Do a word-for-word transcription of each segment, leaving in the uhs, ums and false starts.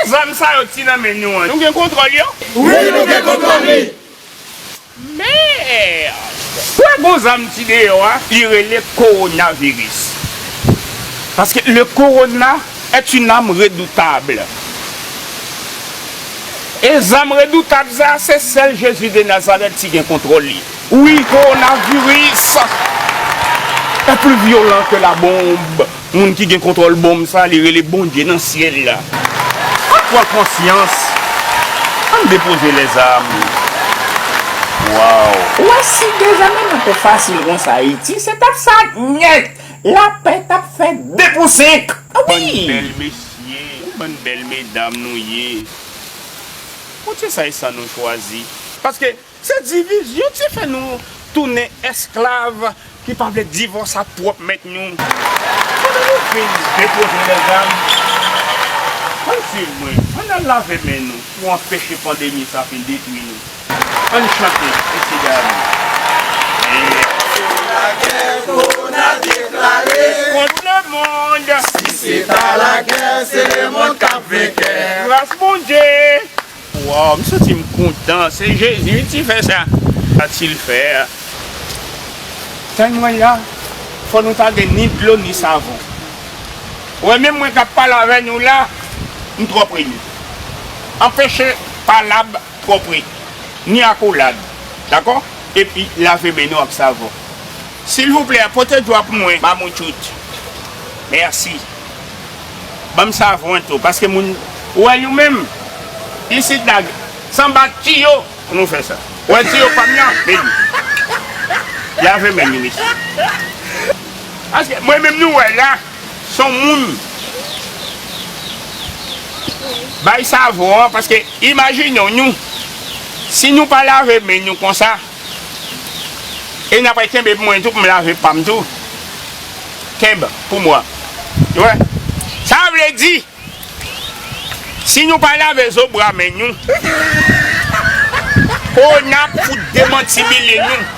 Zam sa yo ki nan men nou an, nou gen kontwòl yo? Wi, nou gen kontwòl li. Mèd! Wè gon zam ki deyò a, li rele kowonaviris. Paske le corona est une arme redoutable. E zam redoutab sa, se sèl Jezi de Nazarèt ki gen kontwòl li. Wi, kowonaviris est plus violent que la bombe. Moun ki gen kontwòl bonm sa, li rele Bondye nan syèl la. Ann pran konsyans. Ann depoze lèzam. Waw. Ou wè si dezame nan te fasil konsa Ayiti, se t ap sa nèt. Lapè t ap fè de pou senk. Wi. Bann bèl mesye, bann bèl medam nou ye. Bondye sa e sa nou chwazi. Paske se divizyon ki fè nou tounen èsklav ki pa vle divòs ak pwòp mèt nou. Pandan nou fin depoze lèzam, ann swiv mwen, ann al lave men nou pou anpeche pandemi sa fin detwi nou. Ann chante, mesye dam. Lagè kowona deklare. Kont lemonn. Si se ta lagè, se lemonn k ap venkè. Gras Bondye. Waw, m santi m kontan. Se Jezi wi ki fè sa. Sa ki l fè a. Tann mwen la, fò nou ta gen ni dlo ni savon. Ou wè menm mwen k ap pale avè nou la, m twò pre nou. Anpeche palab twò pre. Ni akolad. Dakò? Epi lave men nou ak savon. Silvouplè, pote dwa pou mwen, mamoutchout. Mèsi. Ban m savon tou, paske moun, ou wè nou menm, isit la, sanba tiyo pou nou fè sa. Ou wè tiyo pa m nan, men li. Lave men nou, mesye. Paske mwen menm nou wè la, se yon moun bay savon an, paske imajine w nou, si nou pa lave men nou konsa, e n ap kenbe pou mwen tou, pou m lave pa m tou. Kenbe pou mwen. Ou wè? Sa vle di, si nou pa lave zo bra men nou, kowona ap fout demantibile nou.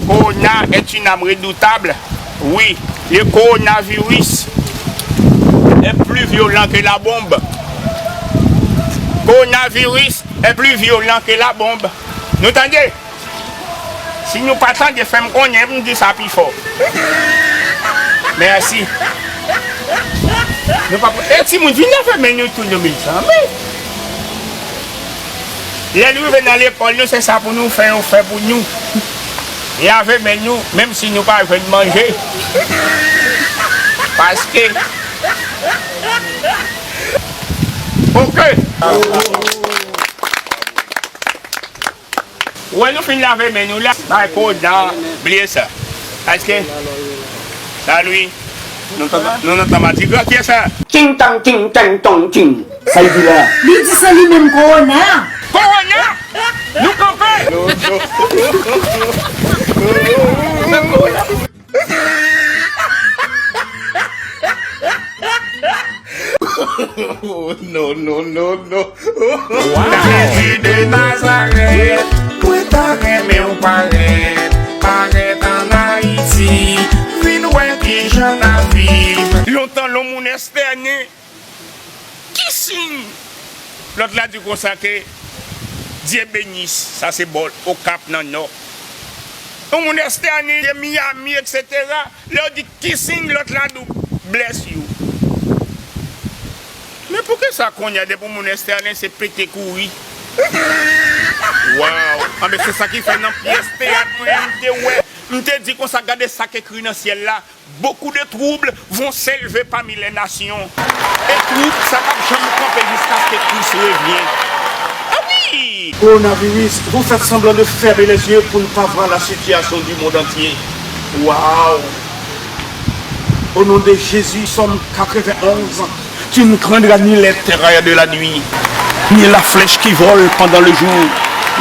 Corona est une arme redoutable. Oui, le coronavirus est plus violent que la bombe. Coronavirus est plus violent que la bombe. Nou tande? Si nou pa tande, fè m konnen, m di sa pi fò. Mèsi. Nou pa, e timoun, vin lave men nou tou, nou mezanmi. Lè n rive nan lekòl nou, se sa pou nou fè, yo fè pou nou. Lave men nou, menm si nou pa jwenn manje. Paske, oke. Wè nou fin lave men nou la, bay kodan, bliye sa. Paske, salwi, nou nan, nou nan tan madigra, kiyès sa? Ting tang ting tang tong ting. Sa l di la? Li di se li menm kowona. Kowona! Nou kanpe! No, no, no, no. Jezi de Nazarèt, mwen ta renmen w parèt, parèt ann Ayiti, vin wè kijan n ap viv. Lontan, lè yon moun èstène, ki siy? Lòt la di konsa ke Dye benis, sa se bò Okap nan Nò. Yon moun èstène de Miami, etsetera. Lè yo di ki siy, lòt la di w bless you. Men poukisa kounye a depi yon moun èstène se pete kouri? Waw! Anben se sa ki fè nan pyès teyat mwen, m te wè, m te di konsa, gade sa k ekri nan syèl la. Beaucoup de troubles vont s'élever parmi les nations. E twoub sa p ap janm kanpe jiskaske Kris revyen. Ah wi! Coronavirus, vous faites semblant de fermer les yeux pour ne pas voir la situation du monde entier. Waouh! Au nom de Jésus, psaume quatre-vingt-onze. Tu ne craindras ni les terreurs de la nuit, ni la flèche qui vole pendant le jour,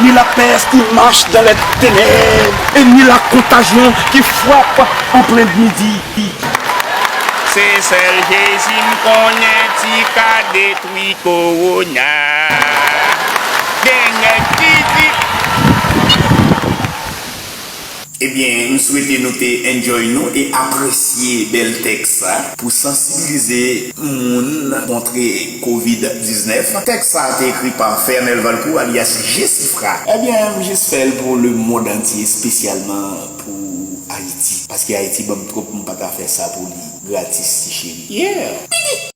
ni la peste qui marche dans les ténèbres, et ni la contagion qui frappe en plein midi. Se sèl Jezi m konnen ki ka detwi kowona. Gen nèg ki di, Ebyen, m swete nou te enjoy nou e apresye bèl tèks sa pou sansibilize moun kontre kovid diznèf. Tèks sa te ekri pa Fernel Valcourt alyas Jesifra. Ebyen, m jis fè l pou lemonn antye, espesyalman pou Ayiti. Paske Ayiti ban m twòp, m pa ka fè sa pou li gratis, ti cheri. Yeah!